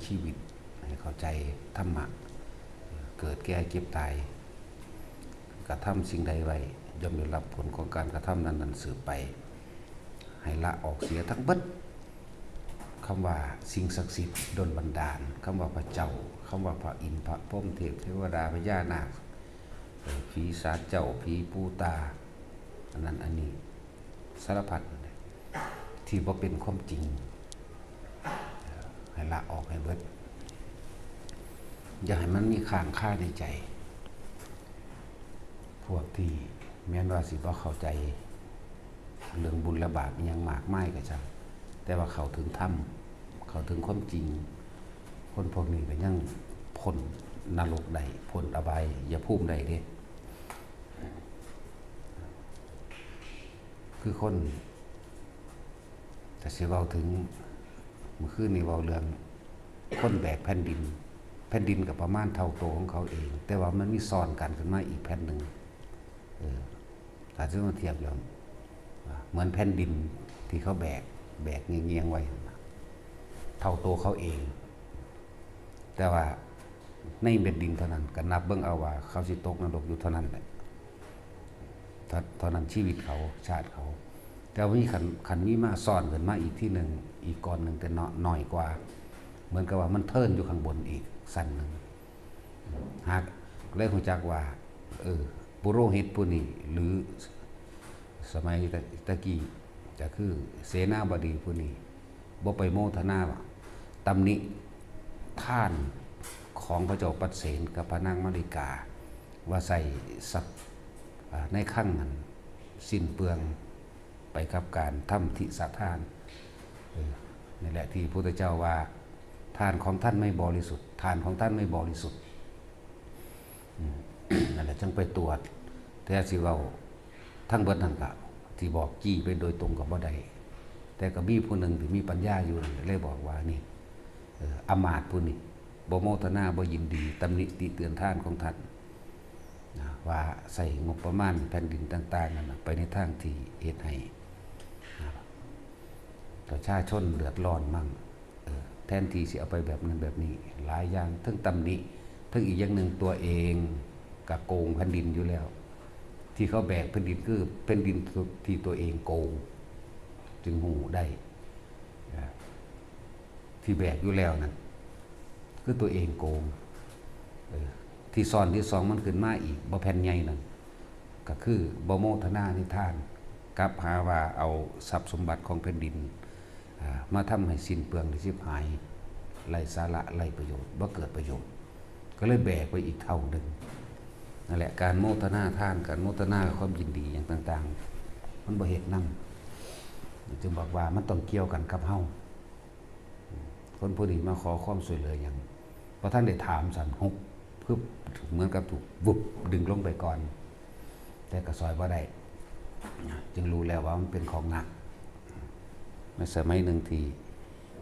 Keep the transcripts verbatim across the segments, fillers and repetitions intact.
ชีวิต ให้เข้าใจธรรมะ เกิดแก่เจ็บตาย กระทำสิ่งใดไว้ ย่อมได้รับผลของการกระทำนั้นๆ สืบไป ให้ละออกเสียทั้งเบิด คำว่าสิ่งศักดิ์สิทธิ์ดลบันดาล คำว่าพระเจ้า คำว่าพระอินทร์ พระพรหม เทพ เทวดา พญานาค เอ่อ ผีศาลเจ้า ผีปู่ตา อันนั้นอันนี้ สารพัดนั่นแหละ ที่บ่เป็นความจริง ให้ละออกให้เบิด อย่าให้มันมีค้างคาในใจ พวกที่แม้นว่าสิบ่เข้าใจ เรื่องบุญและบาปอิหยังมากมายก็ช่าง แต่ว่าเข้าถึงธรรม เข้าถึงความจริง คนพวกนี้ก็ยังพ้นนรกได้ พ้นอบายภูมิได้เด้ คือคน แต่สิเว้าถึง มื้อคืนนี้เว้าเรื่องคนแบกแผ่นดิน แผ่นดินก็ประมาณเท่าตัวของเขาเอง แต่ว่ามันมีซ้อนกันขึ้นมาอีกแผ่นหนึ่ง เออ ถ้าจะมาเทียบแล้ว เหมือนแผ่นดินที่เขาแบก แบกเงียงๆไว้ เท่าตัวเขาเอง แต่ว่าในแผ่นดินเท่านั้น ก็นับเบิ่งเอาว่าเขาสิตกนรกอยู่เท่านั้นแหละ เท่า เท่านั้นชีวิตเขา ชาติเขา แต่ว่ามีคัน คันมีมาซ้อนขึ้นมาอีกที่หนึ่ง อีกก้อนหนึ่ง แต่น้อย น้อยกว่า เหมือนกับว่ามันเทิ่นอยู่ข้างบนอีกชั้นหนึ่ง หากเลยรู้จักว่า เออ ปุโรหิตผู้นี้ หรือสมัยตะ ตะกี้ ก็คือเสนาบดีผู้นี้ บ่ไปโมทนา ตำหนิทานของพระเจ้าปัสเสนกับพระนางมาริกา ว่าใส่ทรัพย์ อ่า ในคลังนั้นสิ้นเปลืองไปกับการทำทิสทาน เออ นี่แหละที่พระพุทธเจ้าว่า ทานของท่านไม่บริสุทธิ์ ทานของท่านไม่บริสุทธิ์ อืม นั่นแหละจึงไปตรวจ แต่สิเว้าทั้งเบิดนั่นก็ สิบอกจี้ไปโดยตรงก็บ่ได้ แต่ก็มีผู้หนึ่งที่มีปัญญาอยู่นั่นแหละ เลยบอกว่านี่ เอ่อ อำมาตย์ผู้นี้ บ่โมทนา บ่ยินดี ตำหนิติเตียนทานของท่าน นะ ว่าใส่งบประมาณแผ่นดินต่างๆนั่นน่ะ ไปในทางที่เฮ็ดให้ นะ ประชาชนเดือดร้อนมั่ง เออ แทนที่สิเอาไปแบบนั้นแบบนี้ หลายอย่าง ทั้งตำหนิ ทั้งอีกอย่างหนึ่งตัวเองก็โกงแผ่นดินอยู่แล้ว ที่เขาแบกแผ่นดินคือแผ่นดินที่ตัวเองโกง จึงฮู้ได้ นะ ที่แบกอยู่แล้วนั่น คือตัวเองโกง เออ ที่ซ้อนที่สองมันขึ้นมาอีก บ่แผ่นใหญ่นั่น ก็คือบ่โมทนาในทาน กลับหาว่าเอาทรัพย์สมบัติของแผ่นดิน อ่า มาทำให้สิ้นเปลืองและชิบหาย ไร้สาระ ไร้ประโยชน์ บ่เกิดประโยชน์ ก็เลยแบกไปอีกเท่าหนึ่ง นั่นแหละ การโมทนาทาน การโมทนาความยินดีอย่างต่างๆ มันบ่เฮ็ดนำ จึงบอกว่ามันต้องเกี่ยวกันกับเฮา คนผู้นี้มาขอความช่วยเหลือหยัง บ่ทันได้ถามซ้ำ ฮุบ พึบ เหมือนกับถูก วุบ ดึงลงไปก่อน แต่ก็ซ่อยบ่ได้ จึงรู้แล้วว่ามันเป็นของหนัก ในสมัยหนึ่งที่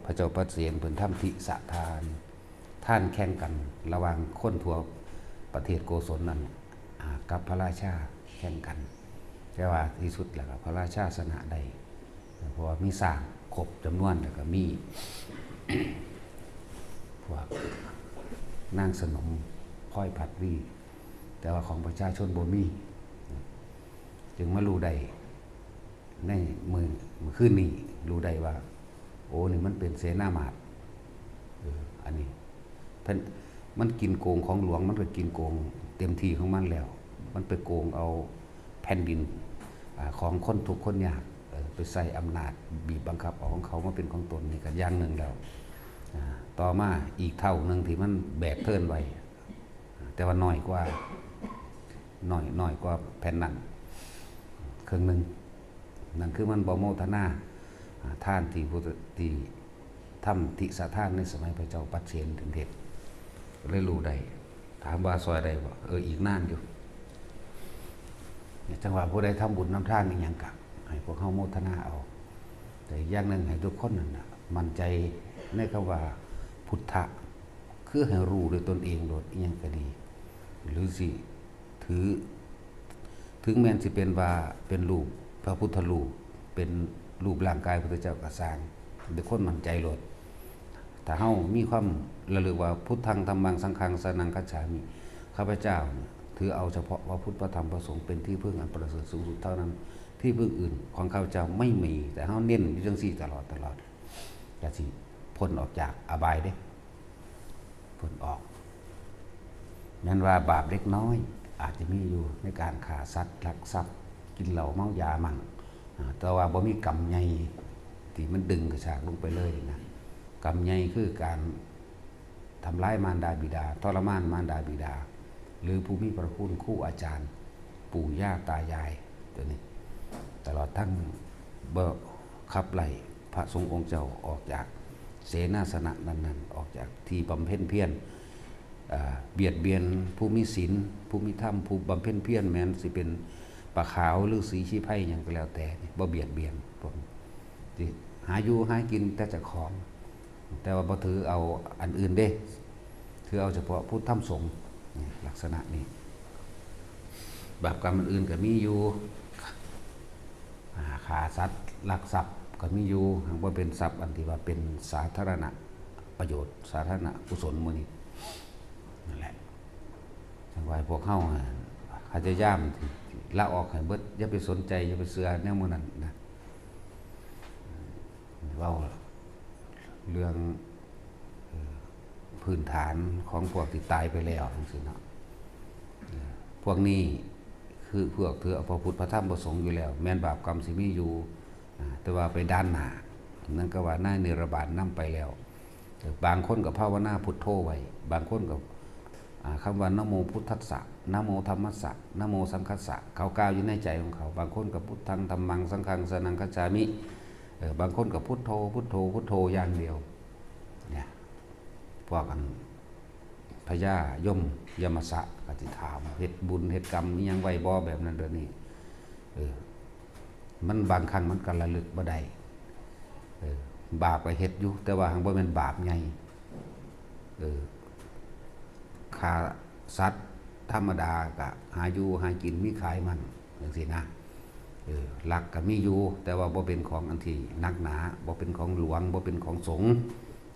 พระเจ้าปัสเสนเพิ่นทำทิสทาน ทานแข่งกันระหว่างคนทั่วประเทศโกศลนั่น อ่า กับพระราชาแข่งกัน แต่ว่าที่สุดแล้วก็พระราชาชนะได้ เพราะว่ามีช้างครบจำนวน แล้วก็มี พวกนางสนมคอยผัดวี แต่ว่าของประชาชนบ่มี จึงมารู้ได้ในมื้อ มื้อคืนนี้รู้ได้ว่า โอ้ นี่มันเป็นเสนามาตย์ เออ อันนี้ เพิ่น มันกินโกงของหลวง มันก็กินโกงเต็มที่ของมันแล้ว มันไปโกงเอาแผ่นดิน อ่า ของคนทุกข์คนยาก เออ ไปใช้อำนาจบีบบังคับเอาของเขามาเป็นของตน นี่ก็อย่างหนึ่งแล้ว อ่า ต่อมาอีกเท่าหนึ่งที่มันแบกเทิ่นไว้ แต่ว่าน้อยกว่า น้อย น้อยกว่าแผ่นนั้น ครึ่งหนึ่ง นั่นคือมันบ่โมทนา อ่า ทานที่พุทธ ที่ทำทิสทานในสมัยพระเจ้าปัสเสนเถรน เลยรู้ได้ ถามว่าซ่อยได้บ่ เออ อีกนานอยู่ เนี่ย จังว่าผู้ใดทำบุญนำทานอีหยังกะ ให้พวกเฮาโมทนาเอา แต่อีกอย่างหนึ่งให้ทุกคนนั่นน่ะ มั่นใจในคำว่าพุทธะ คือให้รู้ด้วยตนเองโลด อีหยังก็ดี หรือสิถือ ถึงแม้นสิเป็นว่าเป็นรูปพระพุทธรูป เป็นรูปร่างกายพุทธเจ้าก็ซ่าง ทุกคนมั่นใจโลด ถ้าเฮามีความระลึกว่า พุทธัง ธัมมัง สังฆัง สรณัง คัจฉามิ ข้าพเจ้าเนี่ยถือเอาเฉพาะพระพุทธ พระธรรม พระสงฆ์เป็นที่พึ่งอันประเสริฐสูงสุดเท่านั้น ที่พึ่งอื่นของข้าพเจ้าไม่มี แต่เฮาเน้นอยู่จั่งซี้ตลอดตลอด ก็สิพ้นออกจากอบายเด้ พ้นออก แม้นว่าบาปเล็กน้อยอาจจะมีอยู่ในการฆ่าสัตว์ ลักทรัพย์ กินเหล้าเมายามั่ง อ่า แต่ว่าบ่มีกรรมใหญ่ที่มันดึงกระชากลงไปเลยนะ กรรมใหญ่คือการทำร้ายมารดาบิดา ทรมานมารดาบิดา หรือผู้มีพระคุณครูอาจารย์ ปู่ย่าตายาย ตัวนี้ ตลอดทั้งบ่ขับไล่พระสงฆ์องค์เจ้าออกจากเสนาสนะนั้นๆ ออกจากที่บำเพ็ญเพียร อ่า เบียดเบียนผู้มีศีล ผู้มีธรรม ผู้บำเพ็ญเพียร แม้นสิเป็นปลาขาวหรือสีชีไพรหยังก็แล้วแต่ บ่เบียดเบียนพวกนี้ สิหาอยู่หากินแต่เจ้าของ แต่ว่าบ่ถือเอาอันอื่นเด้ ถือเอาเฉพาะพุทธธรรมสงฆ์ นี่ลักษณะนี้ บาปกรรมอันอื่นก็มีอยู่ อ่า ฆ่าสัตว์ ลักทรัพย์ก็มีอยู่ หากบ่เป็นทรัพย์อันที่ว่าเป็นสาธารณประโยชน์ สาธารณกุศลหมู่นี้ นั่นแหละ จั่งว่าให้พวกเฮา อ่า พยายามละออกให้เบิด อย่าไปสนใจ อย่าไปเชื่อแนวหมู่นั้นนะ เว้าเรื่อง เอ่อ พื้นฐานของพวกที่ตายไปแล้วจั่งซี้เนาะ เอ่อ พวกนี้คือพวกถือเอาพระพุทธ พระธรรม พระสงฆ์อยู่แล้ว แม้นบาปกรรมสิมีอยู่ อ่า แต่ว่าไปด้านหน้า นั่นก็ว่าในนิรบานนำไปแล้ว เอ่อ บางคนก็ภาวนาพุทโธไว้ บางคนก็ อ่า คำว่า นะโมพุทธัสสะ นะโมธัมมัสสะ นะโมสังคัสสะ เขากล่าวอยู่ในใจของเขา บางคนก็ พุทธัง ธัมมัง สังฆัง สรณัง คัจฉามิ เอ่อ บางคนก็ พุทโธ พุทโธ พุทโธอย่างเดียว เนี่ย พวกอันพญายมยมสะก็สิถาม เฮ็ดบุญเฮ็ดกรรมอิหยังไว้บ่ แบบนั้นแบบนี้ เออ มันบางครั้งมันก็ระลึกบ่ได้ เออ บาปก็เฮ็ดอยู่ แต่ว่าหั้นบ่แม่นบาปใหญ่ เออ ฆ่าสัตว์ธรรมดาก็หาอยู่หากิน มีขายมั่งจั่งซี้นะ เออ ลักก็มีอยู่ แต่ว่าบ่เป็นของอันที่หนักหนา บ่เป็นของหลวง บ่เป็นของสงฆ์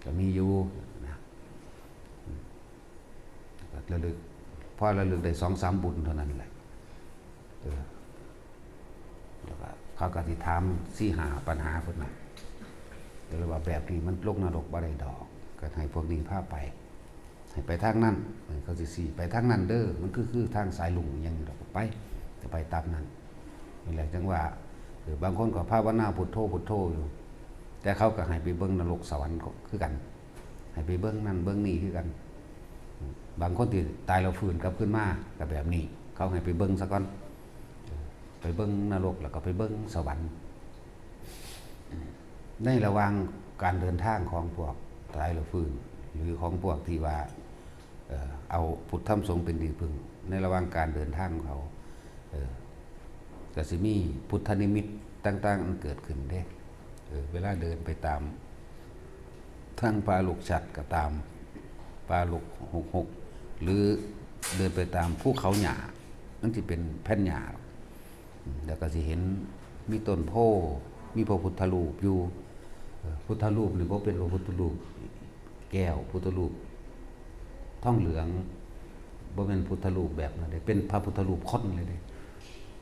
ก็มีอยู่นะ ก็ระลึก พอระลึกได้สองสามบุญเท่านั้นแหละ เออ แล้วก็เขาก็สิถามสี่ห้าปัญหาพุ้นน่ะ ก็เลยว่าแบบนี้มันลงนรกบ่ได้ดอก ก็ให้พวกนี้พาไป ให้ไปทางนั้น เออ เขาสิชี้ไปทางนั้นเด้อ มันคือ คือทางสายลุงอิหยังนี่ดอก ก็ไป ก็ไปตามนั้น นี่แหละจั่งว่า เออ บางคนก็ภาวนาพุทโธพุทโธอยู่ แต่เขาก็ให้ไปเบิ่งนรกสวรรค์ก็คือกัน ให้ไปเบิ่งนั่นเบิ่งนี่คือกัน บางคนที่ตายแล้วฟื้นกลับคืนมาก็แบบนี้ เขาให้ไปเบิ่งซะก่อน ไปเบิ่งนรกแล้วก็ไปเบิ่งสวรรค์ ในระหว่างการเดินทางของพวกตายแล้วฟื้น หรือของพวกที่ว่า เอ่อ เอาพุทธธรรมสงฆ์เป็นที่พึ่ง ในระหว่างการเดินทางของเขา เอ่อ ก็สิมีพุทธนิมิตต่างๆอันเกิดขึ้นเด้ เอ่อ เวลาเดินไปตามทางป่าลกชัดก็ตาม ป่าลกหกหก หรือเดินไปตามภูเขาหญ้า มันสิเป็นแผ่นหญ้า แล้วก็สิเห็นมีต้นโพธิ์ มีพระพุทธรูปอยู่ เอ่อ พุทธรูปนี่บ่เป็นพระพุทธรูปแก้ว พุทธรูปทองเหลือง บ่แม่นพุทธรูปแบบนั้นเด้ เป็นพระพุทธรูปคนเลยเด้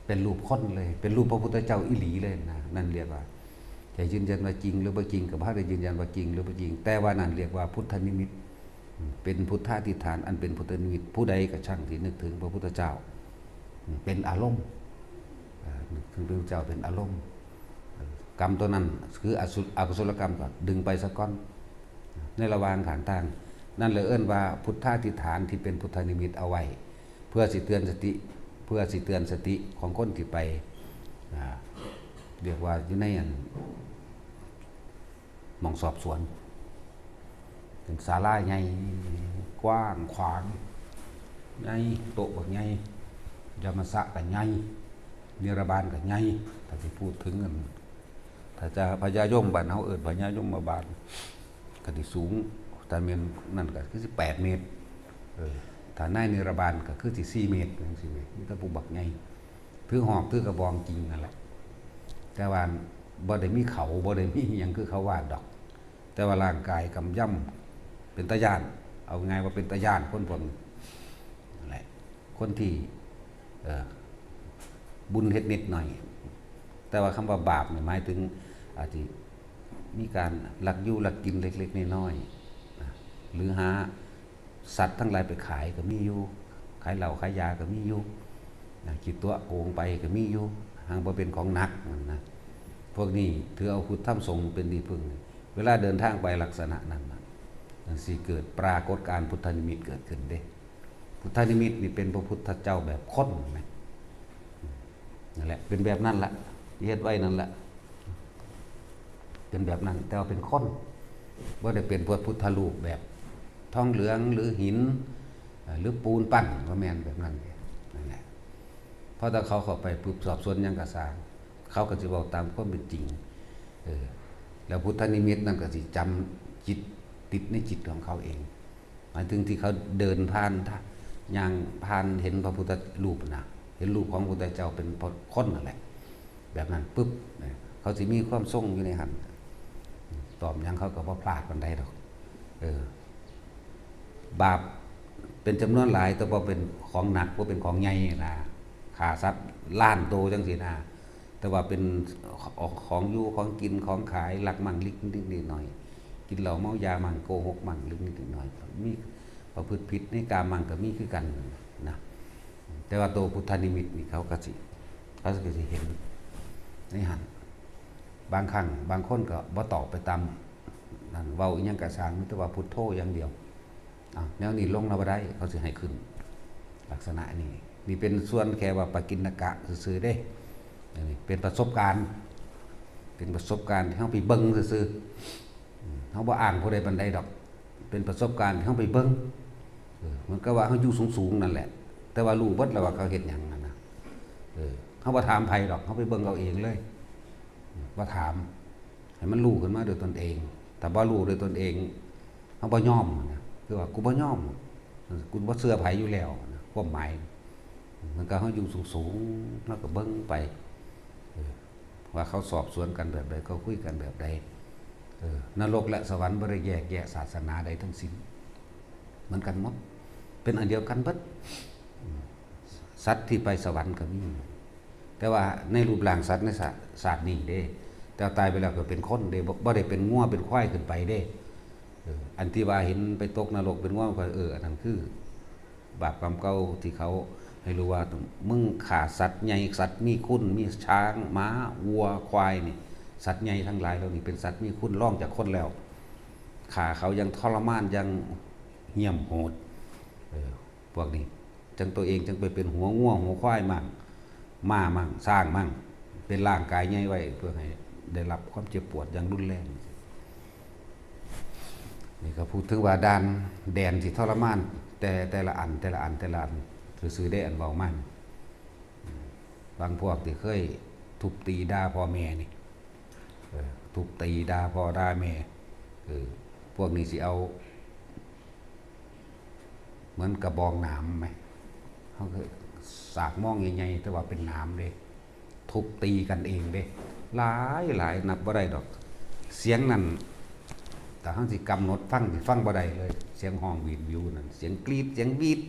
เป็นรูปคนเลย เป็นรูปพระพุทธเจ้าอีหลีเลยนะ นั่นเรียกว่า จะยืนยันว่าจริงหรือบ่จริงก็บ่ได้ยืนยันว่าจริงหรือบ่จริง แต่ว่านั่นเรียกว่าพุทธนิมิต เป็นพุทธาธิษฐานอันเป็นพุทธนิมิต ผู้ใดก็ช่างที่นึกถึงพระพุทธเจ้า เป็นอารมณ์ เอ่อ นึกถึงพระพุทธเจ้าเป็นอารมณ์ เอ่อ กรรมตัวนั้นคืออสุ- อกุศลกรรมก็ดึงไปซะก่อน ในระหว่างข้างทาง นั่นเลยเอิ้นว่าพุทธาธิษฐานที่เป็นพุทธนิมิตเอาไว้ เพื่อสิเตือนสติ เพื่อสิเตือนสติของคนที่ไป อ่า เรียกว่าอยู่ในอัน หม่องสอบสวน เป็นศาลาใหญ่ กว้างขวาง ใหญ่ โต๊ะบักใหญ่ ยมสะก็ใหญ่ นิรบานก็ใหญ่ ถ้าสิพูดถึงอัน ถ้าจะพญายมบ้านเฮาเอิ้นพญายมบาล ก็สิสูง ถ้าแม่นนั่นก็คือสิแปดเมตร เออ ถ้าในนิรบานก็คือสิสี่เมตรจั่งซี้แหม มีแต่ผู้บักใหญ่ ถือหอกถือกระบองจริงนั่นแหละ แต่ว่าบ่ได้มีเขา บ่ได้มีหยังคือเขาวาดดอก แต่ว่าร่างกายกำยำเป็นตาย้าน เอาง่ายว่าเป็นตาย้านคนพวกนี้นั่นแหละ คนที่ เอ่อ บุญเฮ็ดนิดหน่อย แต่ว่าคำว่าบาปนี่หมายถึง อาจสิมีการลักอยู่ลักกินเล็กๆน้อยๆนะ หรือหาสัตว์ทั้งหลายไปขายก็มีอยู่ ขายเหล้าขายยาก็มีอยู่นะ ขี้ตั๋วโกงไปก็มีอยู่ หากบ่เป็นของหนักนั่นนะ พวกนี้ถือเอาพุทธธรรมสงฆ์เป็นที่พึ่ง เวลาเดินทางไปลักษณะนั้นน่ะ มันสิเกิดปรากฏการณ์พุทธนิมิตเกิดขึ้นเด้ พุทธนิมิตนี่เป็นพระพุทธเจ้าแบบคนนะ นั่นแหละ เป็นแบบนั้นละ ที่เฮ็ดไว้นั่นละ เป็นแบบนั้น แต่ว่าเป็นคน บ่ได้เป็นพระพุทธรูปแบบทองเหลืองหรือหิน เอ่อ หรือปูนปั้น บ่แม่นแบบนั้นเด้ นั่นแหละ พอถ้าเขาเข้าไปปุ๊บ สอบสวนหยังก็ซ่าง เขาก็สิเว้าตามความเป็นจริง เออ แล้วพุทธนิมิตนั่นก็สิจำจิต ติดในจิตของเขาเอง หมายถึงที่เขาเดินผ่าน ย่างผ่านเห็นพระพุทธรูปนะ เห็นรูปของพระพุทธเจ้าเป็นคนนั่นแหละ แบบนั้นปุ๊บ เขาสิมีความทรงอยู่ในหั้น ตอบหยังเขาก็บ่พลาดปานใดดอก เออ บาปเป็นจำนวนหลาย แต่บ่เป็นของหนัก บ่เป็นของใหญ่นะ ฆ่าสัตว์ล้านโตจังซี้นะ แต่ว่าเป็นของอยู่ของกินของขาย ลักมั่งเล็กนิดหน่อย กินเหล้าเมายามั่ง โกหกมั่งเล็กนิดหน่อย มีประพฤติผิดในกามมั่งก็มีคือกันนะ แต่ว่าตัวพุทธนิมิตนี่เขาก็สิ เขาก็สิเห็นในหั้น บางครั้งบางคนก็บ่ตอบไปตามนั่น เว้าอิหยังก็ซ่าง มีแต่ว่าพุทโธอย่างเดียว อ้าว แนวนี้ลงแล้วบ่ได้ เขาสิให้ขึ้น ลักษณะนี้ นี่เป็นส่วนแค่ว่าปกิณกะซื่อๆเด้ อันนี้เป็นประสบการณ์ เป็นประสบการณ์ที่เฮาไปเบิ่งซื่อๆ อืม เฮาบ่อ้างผู้ใดปานใดดอก เป็นประสบการณ์ที่เฮาไปเบิ่ง เออ เหมือนกับว่าเฮาอยู่สูงๆนั่นแหละ แต่ว่ารู้เบิดแล้วว่าเขาเฮ็ดหยังนั่นนะ เออ เฮาบ่ถามไผดอก เฮาไปเบิ่งเอาเองเลย บ่ถาม ให้มันรู้ขึ้นมาโดยตนเอง ถ้าบ่รู้โดยตนเอง เฮาบ่ยอมนะ คือว่ากูบ่ยอม กูบ่เชื่อไผอยู่แล้วนะ ความหมาย เหมือนกับเฮาอยู่สูงๆ เฮาก็เบิ่งไป เออ ว่าเขาสอบสวนกันแบบใด เขาคุยกันแบบใด เออ นรกและสวรรค์บ่ได้แยกแยะศาสนาใดทั้งสิ้น เหมือนกันหมด เป็นอันเดียวกันเบิด อืม สัตว์ที่ไปสวรรค์ก็มี แต่ว่าในรูปร่างสัตว์ในชาติ ชาตินี้เด้ แต่ตายไปแล้วก็เป็นคนเด้ บ่ บ่ได้เป็นงัวเป็นควายขึ้นไปเด้ เออ อันที่ว่าเห็นไปตกนรกเป็นงัว เออ อันนั้นคือ บาปกรรมเก่าที่เขาให้รู้ว่า มึงฆ่าสัตว์ใหญ่ สัตว์มีคุณ มีช้าง ม้า วัว ควายนี่ สัตว์ใหญ่ทั้งหลายเหล่านี้เป็นสัตว์มีคุณรองจากคนแล้ว ฆ่าเขาอย่างทรมาน อย่างเหี้ยมโหด เออ พวกนี้ จังตัวเองจังไปเป็นหัวงัวหัวควายมั่ง ม้ามั่ง ช้างมั่ง เป็นร่างกายใหญ่ไว้ เพื่อให้ได้รับความเจ็บปวดอย่างรุนแรง นี่ก็พูดถึงว่าด่าน แดนที่ทรมาน แต่ แต่ละอัน แต่ละอัน แต่ละอัน ซื่อๆได้อันเว้ามัน บางพวกที่เคยทุบตีด่าพ่อแม่นี่ เออ ทุบตีด่าพ่อด่าแม่ เออ พวกนี้สิเอา เหมือนกระบองหนามไหม เขาก็สากมองใหญ่ๆ แต่ว่าเป็นหนามเด้ ทุบตีกันเองเด้ หลายหลายนับบ่ได้ดอก เสียงนั่น แต่เขาสิกำหนดฟัง สิฟังบ่ได้เลย เสียงฮ้องหวีดหวิวนั่น เสียงกรีด เสียงหวีด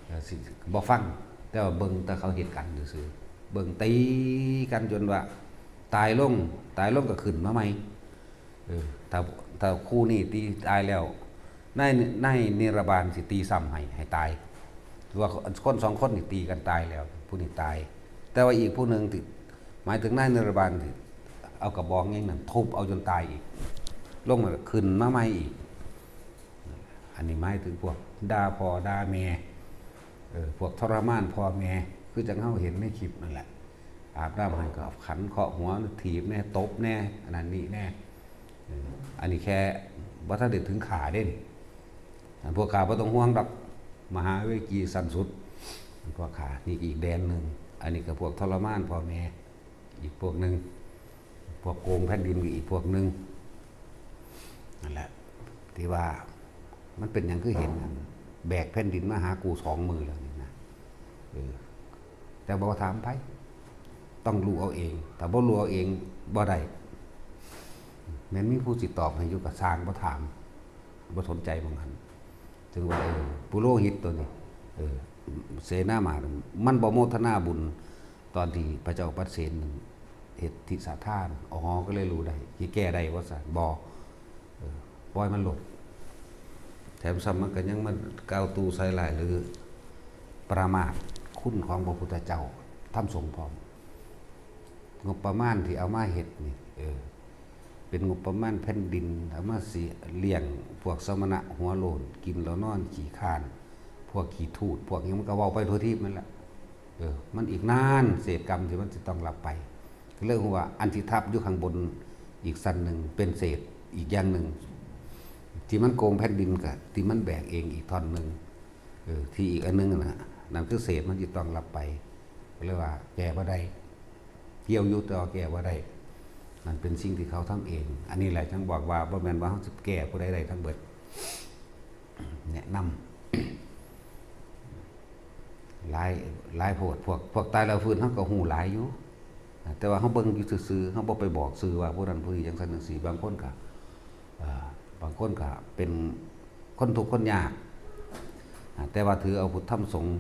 เอ่อ สิบ่ฟัง แต่ว่าเบิ่งแต่เขาเฮ็ดกันซื่อๆ เบิ่งตีกันจนว่า ตายลง ตายลงก็ขึ้นมาใหม่ เออ ถ้า ถ้าคู่นี้ตีตายแล้ว นาย นายนิรบาลสิตีซ้ำให้ ให้ตาย ว่าคนสองคนนี่ตีกันตายแล้ว ผู้นี้ตาย แต่ว่าอีกผู้หนึ่งที่ หมายถึงนายนิรบาลที่เอากระบองยิงนั่นทุบเอาจนตายอีก ลงมาก็ขึ้นมาใหม่อีก อันนี้หมายถึงพวกด่าพ่อด่าแม่ เออ พวกทรมานพ่อแม่ คือจังเฮาเห็นในคลิปนั่นแหละ อาบน้ำให้ก็เอาขันเคาะหัว ถีบแน่ ตบแน่ อันนั้นนี่แน่ เออ อันนี้แค่บ่ทันได้ถึงฆ่าเด้ อันพวกฆ่าบ่ต้องห่วงดอก มหาเวจีสั้นสุด พวกฆ่า นี่อีกแดนหนึ่ง อันนี้ก็พวกทรมานพ่อแม่ อีกพวกหนึ่ง พวกโกงแผ่นดินก็อีกพวกหนึ่ง นั่นแหละ ที่ว่ามันเป็นหยังคือเห็นอันแบกแผ่นดินมาหากูสองมือแล้วนี่นะ เออ แต่บ่ถามไผ ต้องรู้เอาเอง ถ้าบ่รู้เอาเองบ่ได้ แม่นมีผู้สิตอบให้อยู่ก็ซ่าง บ่ถาม บ่สนใจหม่องหั้น ถึงว่า เออ ปุโรหิตตัวนี้ เออ เสนามาตย์ มันบ่โมทนาบุญ ตอนที่พระเจ้าปัดเสนเฮ็ดทิสาทาน อ๋อ ก็เลยรู้ได้ สิแก้ได้ว่าซั่น บ่ เออ ปล่อยมันโลด แถมซ้ำมันก็ยังมากล่าวตู่ใส่ร้ายหรือประมาทคุณของพระพุทธเจ้า ธรรมสงฆ์พร้อม งบประมาณที่เอามาเฮ็ดนี่ เออ เป็นงบประมาณแผ่นดิน เอามาสิเลี้ยงพวกสมณะหัวโล้น กินแล้วนอนขี้คร้าน พวกขี้ถูด พวกหยังมันก็เว้าไปทั่วทีปนั่นแหละ เออ มันอีกนานเศษกรรมที่มันสิต้องรับไป ก็เลยว่าอันที่ทับอยู่ข้างบนอีกชั้นหนึ่งเป็นเศษอีกอย่างหนึ่ง ที่มันโกงแผ่นดินกะที่มันแบกเองอีกท่อนหนึ่ง เออ ที่อีกอันหนึ่งน่ะ นั่นคือเศษมันสิต้องรับไป ก็เลยว่าแก้บ่ได้ เกี่ยวอยู่แต่ว่าแก้บ่ได้ มันเป็นสิ่งที่เขาทำเอง อันนี้แหละจั่งบอกว่าบ่แม่นว่าเฮาสิแก้ผู้ใดได้ทั้งเบิด แนะนำ หลาย หลายโพด พวก พวกตายแล้วฟื้นเฮาก็ฮู้หลายอยู่ แต่ว่าเฮาเบิ่งอยู่ซื่อๆ เฮาบ่ไปบอกซื่อว่าผู้นั้นผู้นี้จั่งซั้นจั่งซี้ บางคนก็ เอ่อ บางคนก็เป็นคนทุกข์คนยาก อ่า แต่ว่าถือเอาพุทธธรรมสงฆ์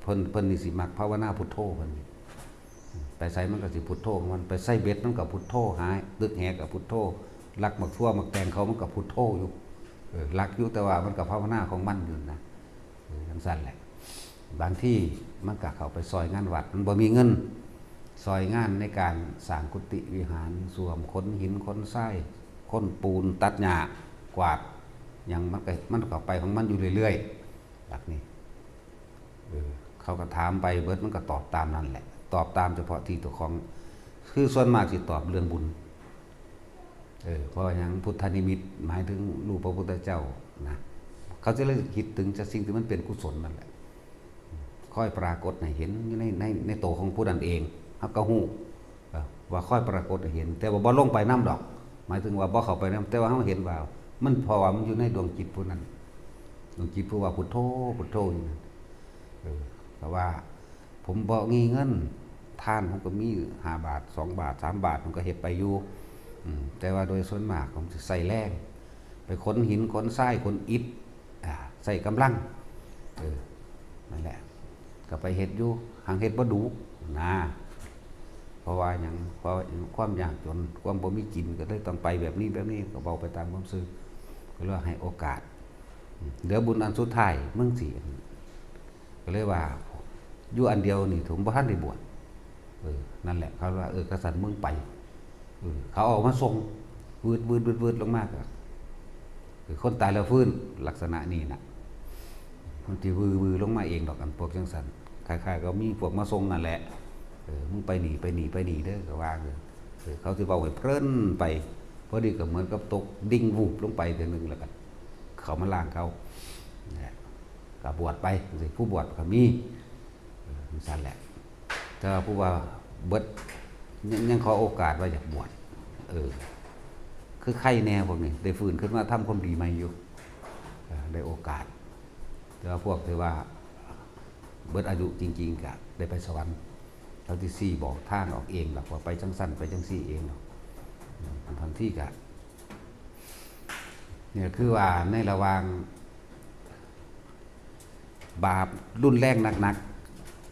เพิ่น เพิ่นนี่สิมักภาวนาพุทโธเพิ่น ไปไสมันก็สิพุทโธของมัน ไปไสเบ็ดมันก็พุทโธ หาตึกแหก็พุทโธ ลักหมากถั่วหมากแตงเขามันก็พุทโธอยู่ เออ ลักอยู่แต่ว่ามันก็ภาวนาของมันอยู่นะ เออ จั่งซั้นแหละ บางทีมันก็เข้าไปซอยงานวัด มันบ่มีเงิน ซอยงานในการสร้างกุฏิวิหาร ส้วม ขนหิน ขนทราย ขนปูน ตัดหญ้า กวาด หยังมันก็ มันก็ไปของมันอยู่เรื่อยๆ หลักนี้ เออ เขาก็ถามไปเบิด มันก็ตอบตามนั่นแหละ ตอบตามเฉพาะที่ตัวของ คือส่วนมากสิตอบเรื่องบุญ เออ เพราะว่าหยัง พุทธนิมิต หมายถึงรูปพระพุทธเจ้านะ เขาจะเลยคิดถึงแต่สิ่งที่มันเป็นกุศลนั่นแหละ ค่อยปรากฏให้เห็นอยู่ใน ใน ในตัวของผู้นั้นเอง เฮาก็ฮู้ เอ่อ ว่าค่อยปรากฏให้เห็น แต่ว่าบ่ลงไปนำดอก หมายถึงว่าบ่เข้าไปนำ แต่ว่าเฮาเห็นว่า มัน เพราะว่ามันอยู่ในดวงจิตผู้นั้น ดวงจิตผู้ว่าพุทโธ พุทโธอยู่นั่น เออ แต่ว่าผมบ่มีเงิน ทานผมก็มีห้าบาท สองบาท สามบาท ผมก็เฮ็ดไปอยู่ อืม แต่ว่าโดยส่วนมากผมสิใช้แรง ไปขนหิน ขนทราย ขนอิฐ อ่า ใช้กำลัง เออ นั่นแหละ ก็ไปเฮ็ดอยู่ หากเฮ็ดบ่ดูนะ เพราะว่าหยัง เพราะความยากจน ความบ่มีกิน ก็เลยต้องไปแบบนี้ แบบนี้ ก็เว้าไปตามความซื่อ ก็เลยให้โอกาส เหลือบุญอันสุดท้าย มึงสิ ก็เลยว่า อยู่อันเดียวนี่ ผมบ่ทันได้บวช เออ นั่นแหละ เขาว่า เออ กะซั้นมึงไป เออ เขาเอามาส่ง วืด วืด วืด วืด ลงมาก็ คือคนตายแล้วฟื้น ลักษณะนี้น่ะ มันสิวืด วืด ลงมาเองดอก อันพวกจั่งซั้น คล้ายๆ ก็มีพวกมาส่งนั่นแหละ เออ มึงไปนี่ ไปนี่ ไปนี่เด้อ ก็ว่า เออ เออ เขาสิเว้าให้เพลินไป พอดีก็เหมือนกับตกดิ่งวูบลงไปเทื่อนึง แล้วก็เข้ามาล่างเขา นั่นแหละ ก็บวชไป จั่งซี้ ผู้บวชก็มี เออ จั่งซั้นแหละ แต่ว่าผู้ว่าเบิด ยัง ยังขอโอกาสว่าอยากบวช เออ คือไคแน่พวกนี้ ได้ฟื้นขึ้นมาทำความดีใหม่อยู่ เออ ได้โอกาส แต่ว่าพวกที่ว่าเบิดอายุจริงๆ ก็ได้ไปสวรรค์ เขาสิชี้บอกทางออกเองดอก ว่าไปจั่งซั้น ไปจั่งซี้เองดอก บางทีก็ เนี่ย คือว่าในระหว่าง บาปรุนแรงหนัก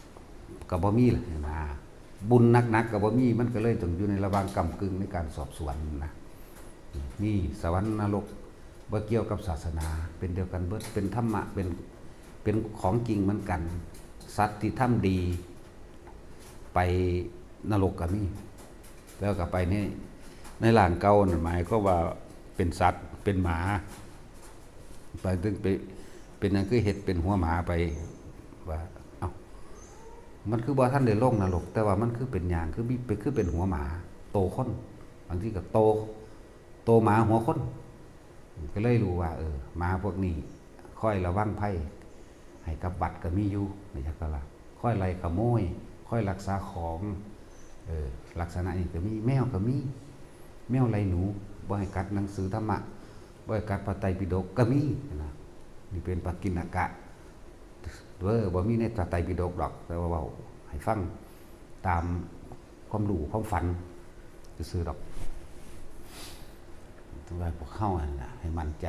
ๆ ก็บ่มีล่ะนะ บุญหนักๆ ก็บ่มี มันก็เลยต้องอยู่ในระหว่างก้ำกึ่งในการสอบสวนนะ มีสวรรค์นรก บ่เกี่ยวกับศาสนา เป็นเดียวกันเบิด เป็นธรรมะ เป็น เป็นของจริงเหมือนกัน สัตว์ที่ทำดี ไปนรกก็มี แล้วก็ไปใน ในร่างเก่านั่น หมายความว่าเป็นสัตว์ เป็นหมา ไปถึงไป เป็นหยังคือเฮ็ดเป็นหัวหมาไป ว่า เอ้า มันคือบ่ทันได้ลงนรก แต่ว่ามันคือเป็นหยัง คือมี เป็น คือเป็นหัวหมา โตคน บางทีก็โต โตหมาหัวคน ก็เลยรู้ว่า เออ หมาพวกนี้คอยระวังภัยให้กับวัดก็มีอยู่ ไม่ใช่ก็ละ คอยไล่ขโมย คอยรักษาของ เออ ลักษณะนี้ก็มี แมวก็มี แมวไล่หนู บ่ให้กัดหนังสือธรรมะ บ่ให้กัดพระไตรปิฎกก็มีนะ นี่เป็นปักกิณกะ เด้อ บ่มีในพระไตรปิฎกดอก แต่ว่าเว้าให้ฟังตามความรู้ความฝันซื่อๆดอก ว่าพวกเฮาหั่นล่ะ ให้มั่นใจ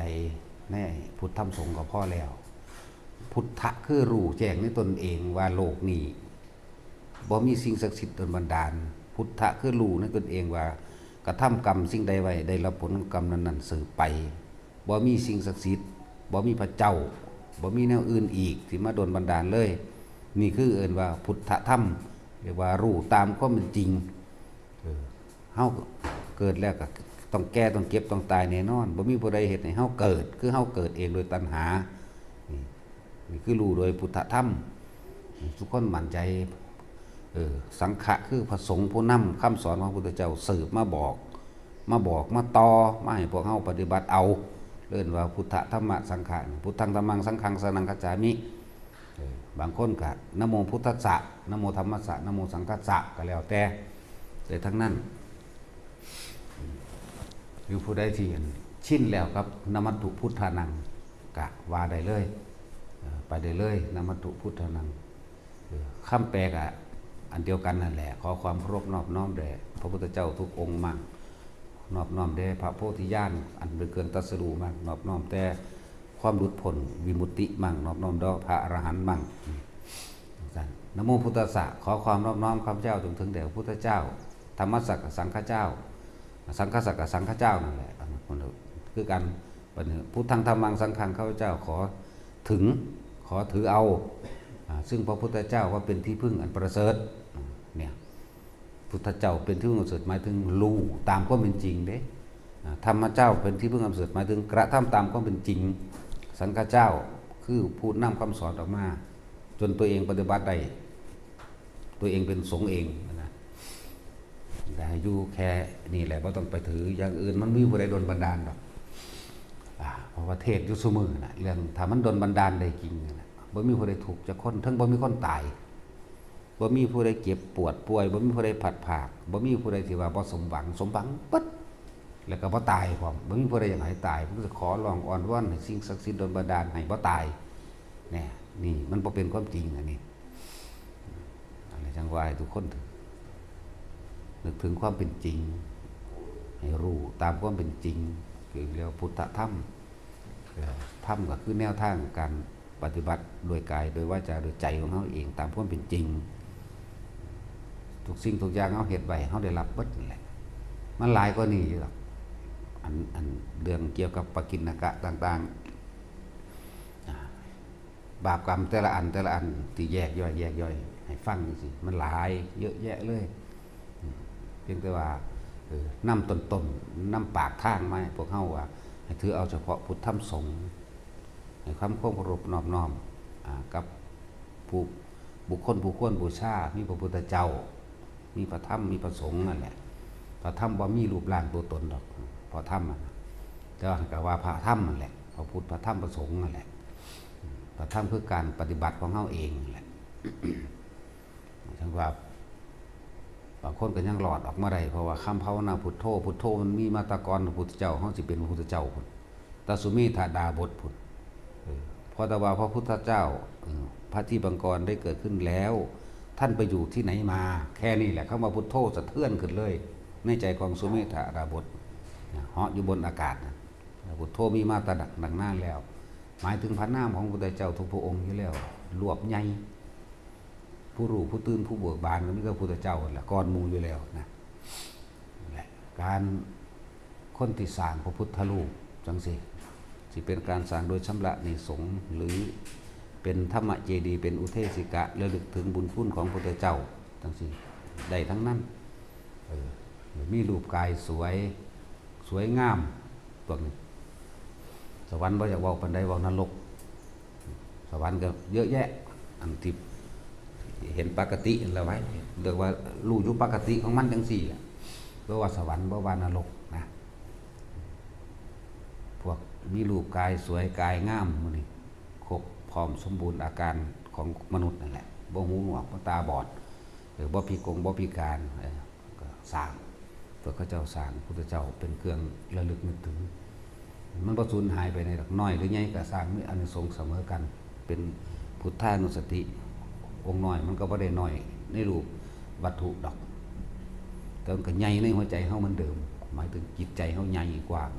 ในพุทธธรรมสงฆ์ก็พอแล้ว พุทธะคือรู้แจ้งในตนเองว่าโลกนี้บ่มีสิ่งศักดิ์สิทธิ์ดลบันดาล พุทธะคือรู้ในตนเองว่ากระทำกรรมสิ่งใดไว้ ได้รับผลของกรรมนั้นๆสืบไป บ่มีสิ่งศักดิ์สิทธิ์ บ่มีพระเจ้า บ่มีแนวอื่นอีกที่มาดลบันดาลเลย นี่คือเอิ้นว่าพุทธธรรม เรียกว่ารู้ตามความเป็นจริง เออ เฮาเกิดแล้วก็ต้องแก่ ต้องเจ็บ ต้องตายแน่นอน บ่มีผู้ใดเฮ็ดให้เฮาเกิด คือเฮาเกิดเองโดยตัณหา นี่ นี่คือรู้โดยพุทธธรรม ทุกคนมั่นใจ เออ สังฆะคือพระสงฆ์ผู้นำคำสอนของพระพุทธเจ้าสืบมาบอก มาบอก มาต่อ มาให้พวกเฮาปฏิบัติเอา เอิ้นว่าพุทธะ ธัมมะ สังฆะ พุทธัง ธัมมัง สังฆัง สรณังคัจฉามิ เออ บางคนก็ นะโมพุทธัสสะ นะโมธัมมัสสะ นะโมสังฆัสสะ ก็แล้วแต่ แต่ทั้งนั้น หรือผู้ใดที่ชินแล้วกับ นะมัตถุพุทธานัง ก็ว่าได้เลย เออ ไปได้เลย นะมัตถุพุทธานัง เออ คำแปลก็อันเดียวกันนั่นแหละ ขอความเคารพนอบน้อมแด่พระพุทธเจ้าทุกองค์มั่ง นอบน้อมแด่พระโพธิญาณอันเป็นเครื่องตรัสรู้มั่ง นอบน้อมแต่ความหลุดพ้นวิมุตติมั่ง นอบน้อมแด่พระอรหันต์มั่ง นะโมพุทธัสสะ ขอความนอบน้อมข้าพเจ้าจงถึงแด่พระพุทธเจ้า ธัมมัสสะกับสังฆเจ้า สังฆัสสะกับสังฆเจ้านั่นแหละ คือกัน บัดนี้ พุทธัง ธัมมัง สังฆัง ข้าพเจ้าขอถึง ขอถือเอา อ่า ซึ่งพระพุทธเจ้าว่าเป็นที่พึ่งอันประเสริฐ อ่า เนี่ย พุทธเจ้าเป็นที่พึ่งอันประเสริฐ หมายถึงรู้ตามความเป็นจริงเด้ อ่า ธรรมเจ้าเป็นที่พึ่งอันประเสริฐ หมายถึงกระทำตามความเป็นจริง สังฆเจ้าคือผู้นำคำสอนออกมา จนตัวเองปฏิบัติได้ ตัวเองเป็นสงฆ์เองนะ แต่ให้อยู่แค่นี้แหละ บ่ต้องไปถืออย่างอื่น มันมีผู้ใดดลบันดาลดอก อ่า เพราะว่าเทศน์อยู่ซุมื้อน่ะ เรื่องถ้ามันดลบันดาลได้จริงน่ะ บ่มีผู้ใดทุกข์จักคน เทิงบ่มีคนตาย บ่มีผู้ใดเจ็บปวดป่วย บ่มีผู้ใดพลัดพราก บ่มีผู้ใดที่ว่าบ่สมหวัง สมหวังเบิด แล้วก็บ่ตายพร้อม บ่มีผู้ใดอยากให้ตาย มันก็สิขอร้องอ้อนวอนให้สิ่งศักดิ์สิทธิ์ดลบันดาลให้บ่ตาย เนี่ย นี่มันบ่เป็นความจริงอันนี้ อันนี้จังว่าให้ทุกคนนึกถึงความเป็นจริง ให้รู้ตามความเป็นจริง คือเรียกว่าพุทธธรรม เอ่อ ธรรมก็คือแนวทางการปฏิบัติโดยกาย โดยวาจา โดยใจของเฮาเอง ตามความเป็นจริง ทุกสิ่งทุกอย่างเฮาเฮ็ดไว้ เฮาได้รับเบิดนั่นแหละ มันหลายกว่านี้อยู่ดอก อัน อันเรื่องเกี่ยวกับปกิณณกะต่างๆ อ่า บาปกรรมแต่ละอันแต่ละอันที่แยกย่อย แยกย่อยให้ฟังจังซี้ มันหลายเยอะแยะเลย อืม เพียงแต่ว่า เออ นำต้นๆ นำปากทางมาให้พวกเฮาว่า ให้ถือเอาเฉพาะพุทธธรรมสงฆ์ ให้ความเคารพนอบน้อม อ่า กับผู้ บุคคลผู้ควรบูชา มีพระพุทธเจ้า มีพระธรรม มีพระสงฆ์นั่นแหละ พระธรรมบ่มีรูปร่างตัวตนดอก พระธรรมอะนะ แต่ว่าก็ว่าพระธรรมนั่นแหละ พระพุทธ พระธรรม พระสงฆ์นั่นแหละ พระธรรมคือการปฏิบัติของเฮาเองนั่นแหละ จังว่า บางคนก็ยังรอดออกมาได้ เพราะว่าคำภาวนาพุทโธ พุทโธมันมีมาแต่ก่อนพระพุทธเจ้า เฮาสิเป็นพระพุทธเจ้าพุ้น แต่สุเมธดาบสพุ้น เออ เพราะแต่ว่าพระพุทธเจ้า เออ พระทิพย์บังกรได้เกิดขึ้นแล้ว ท่านไปอยู่ที่ไหนมา แค่นี้แหละ คำว่าพุทโธสะเทือนขึ้นเลย ในใจของสุเมธดาบส นะ เหาะอยู่บนอากาศนะ พุทโธมีมาแต่ดั้งนานแล้ว หมายถึงพระนามของพระพุทธเจ้าทุกพระองค์อยู่แล้ว รวบใหญ่ ผู้รู้ผู้ตื่นผู้เบิกบานก็มีแต่พุทธเจ้านั่นแหละ ก่อนหมู่อยู่แล้วนะ นั่นแหละ การ คนที่สร้างพระพุทธรูปจังซี้ สิเป็นการสร้างโดยชำระหนี้สงฆ์ หรือเป็นธรรมเจดีย์ เป็นอุเทสิกะระลึกถึงบุญคุณของพระพุทธเจ้าจังซี้ ได้ทั้งนั้น เออ มีรูปกายสวย สวยงาม พวกนี้ สวรรค์บ่อยากเว้าปานใด เว้านรก สวรรค์ก็เยอะแยะ อันที่เห็นปกตินั่นแหละไว้ เรียกว่ารู้อยู่ปกติของมันจังซี้แหละ บ่ว่าสวรรค์ บ่ว่านรกนะ พวกมีรูปกายสวยกายงามหมู่นี้ ครบพร้อมสมบูรณ์อาการของมนุษย์นั่นแหละ บ่หูหนวก บ่ตาบอด เออ บ่พิกง บ่พิการ เออ ก็สร้าง พวกเขาเจ้าสร้างพุทธเจ้าเป็นเครื่องระลึกนึกถึง มันบ่สูญหายไปไหนดอก น้อยหรือใหญ่ก็สร้างมีอานิสงส์เสมอกัน เป็นพุทธานุสติ องค์น้อยมันก็บ่ได้น้อยในรูปวัตถุดอก แต่มันก็ใหญ่ในหัวใจเฮาเหมือนเดิม หมายถึงจิตใจเฮาใหญ่กว้าง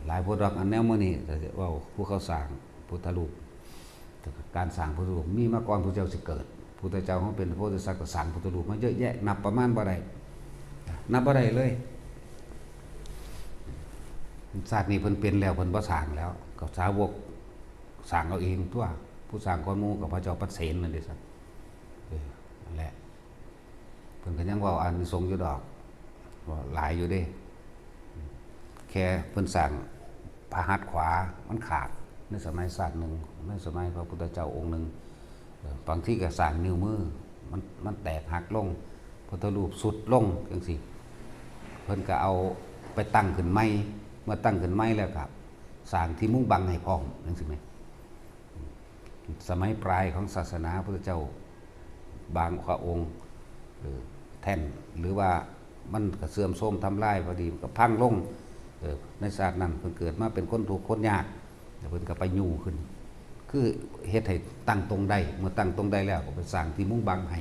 หลายโพดดอก อันแนวมื้อนี้ก็เว้าผู้เขาสร้างพุทธรูป การสร้างพุทธรูปมีมาก่อนพุทธเจ้าสิเกิด พุทธเจ้าเฮาเป็นโพธิสัตว์ก็สร้างพุทธรูปมาเยอะแยะ นับประมาณบ่ได้ นับบ่ได้เลย ชาตินี้เพิ่นเป็นแล้ว เพิ่นบ่สร้างแล้ว ก็สาวกสร้างเอาเองตั๊ว ผู้สร้างก่อนหมู่ก็พระเจ้าปเสนนั่นเด้ ซั่น เออ นั่นแหละ เพิ่นก็ยังเว้าอานิสงส์อยู่ดอก เว้าหลายอยู่เด้ แค่เพิ่นสร้างพระหัตถ์ขวามันขาด ในสมัยชาติหนึ่ง ในสมัยพระพุทธเจ้าองค์หนึ่ง เอ่อบางทีก็สร้างนิ้วมือ มัน มันแตกหักลง พุทธรูปทรุดลงจั่งซี้ เพิ่นก็เอาไปตั้งขึ้นใหม่ เมื่อตั้งขึ้นใหม่แล้วก็สร้างที่มุงบังให้พร้อมจั่งซี้แหม สมัยปลายของศาสนาพุทธเจ้าบางพระองค์ เอ่อ แท่น หรือว่ามันก็เสื่อมโทรมทำลาย พอดีมันก็พังลง เอ่อ ในชาตินั้นเพิ่นเกิดมาเป็นคนทุกข์คนยาก แล้วเพิ่นก็ไปอยู่ขึ้น คือเฮ็ดให้ตั้งตรงได้ เมื่อตั้งตรงได้แล้วก็ไปสร้างที่มุงบังให้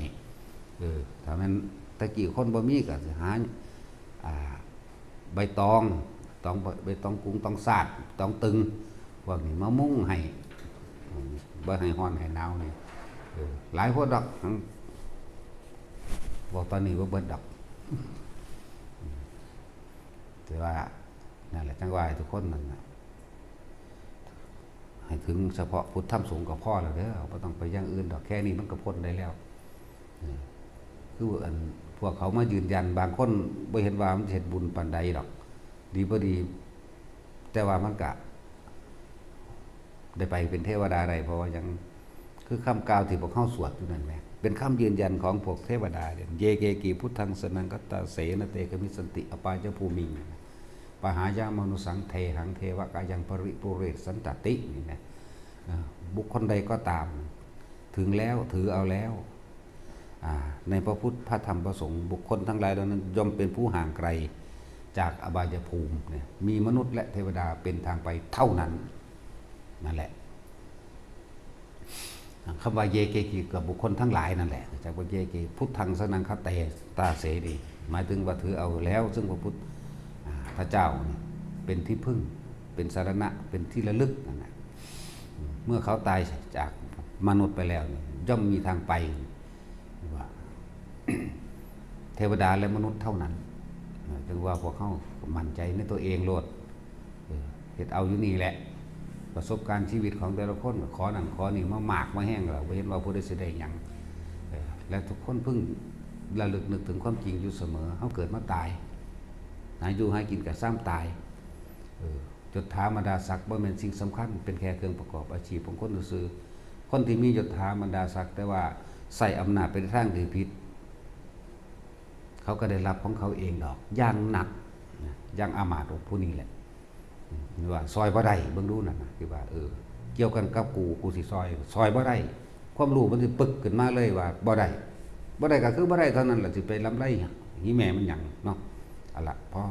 เออ ถ้าแม่นแต่กี้คนบ่มีก็สิหา อ่า ใบตอง ตอง ใบตองกุง ตองสาด ตองตึง พวกนี้มามุงให้ บ่ให้ร้อนให้หนาวนี่ เออ หลายโพดดอก เว้าตอนนี้บ่เบิดดอก แต่ว่านั่นแหละ จั่งว่าให้ทุกคนนั่นน่ะ ให้ถึงเฉพาะพุทธธรรมสงฆ์ก็พอแล้วเด้อ บ่ต้องไปอย่างอื่นดอก แค่นี้มันก็พ้นได้แล้ว เออ คืออันพวกเขามายืนยัน บางคนบ่เห็นว่ามันสิเฮ็ดบุญปานใดดอก ดีบ่ดี แต่ว่ามันก็ได้ไปเป็นเทวดาได้ เพราะว่าหยัง คือคำกล่าวที่พวกเฮาสวดอยู่นั่นแหละ เป็นคำยืนยันของพวกเทวดาเด้ เยเกกิพุทธังสรณังคัจฉาเส นะเต กมิสสันติ อปายภูมิง ปหายามานุสสัง เทหัง เทวะกายัง ปริปุเรสสันตติ นี่นะ อ่า บุคคลใดก็ตาม ถึงแล้ว ถือเอาแล้ว อ่า ในพระพุทธ พระธรรม พระสงฆ์ บุคคลทั้งหลายเหล่านั้นย่อมเป็นผู้ห่างไกลจากอบายภูมิเนี่ย มีมนุษย์และเทวดาเป็นทางไปเท่านั้น นั่นแหละ คำว่าเยเกกิ กับบุคคลทั้งหลายนั่นแหละ จากว่าเยเก พุทธังสรณังคัจฉาเส นี่ หมายถึงว่าถือเอาแล้ว ซึ่งพระพุทธ อ่า พระเจ้านี่เป็นที่พึ่ง เป็นสรณะ เป็นที่ระลึกนั่นแหละ เมื่อเขาตายจากมนุษย์ไปแล้วนี่ ย่อมมีทางไป ว่า เทวดาและมนุษย์เท่านั้น เออ จึงว่าพวกเขามั่นใจในตัวเองโลด เออ เฮ็ดเอาอยู่นี่แหละ ประสบการณ์ชีวิตของแต่ละคน ขอนั่นขอนี่มามากมาแฮงแล้ว บ่เห็นว่าผู้ใดสิได้หยัง เออ และทุกคนเพิ่งระลึกนึกถึงความจริงอยู่เสมอ เฮาเกิดมาตาย หาอยู่หากินก็ซ้ำตาย เออ ยศถาบรรดาศักดิ์บ่แม่นสิ่งสำคัญ เป็นแค่เครื่องประกอบอาชีพของคนซื่อๆ คนที่มียศถาบรรดาศักดิ์ แต่ว่าใช้อำนาจไปในทางที่ผิด เขาก็ได้รับของเขาเองดอก อย่างหนักนะ อย่างอามาตย์องค์ผู้นี้แหละ อืม ว่าซอยบ่ได้ เบิ่งดูนั่นนะ ที่ว่า เออ เกี่ยวกันกับกู กูสิซอย ซอยบ่ได้ ความรู้มันสิปึกขึ้นมาเลยว่าบ่ได้ บ่ได้ก็คือบ่ได้เท่านั้นล่ะ สิไปลำไรหิแม่มันหยังเนาะ เอาละ พอ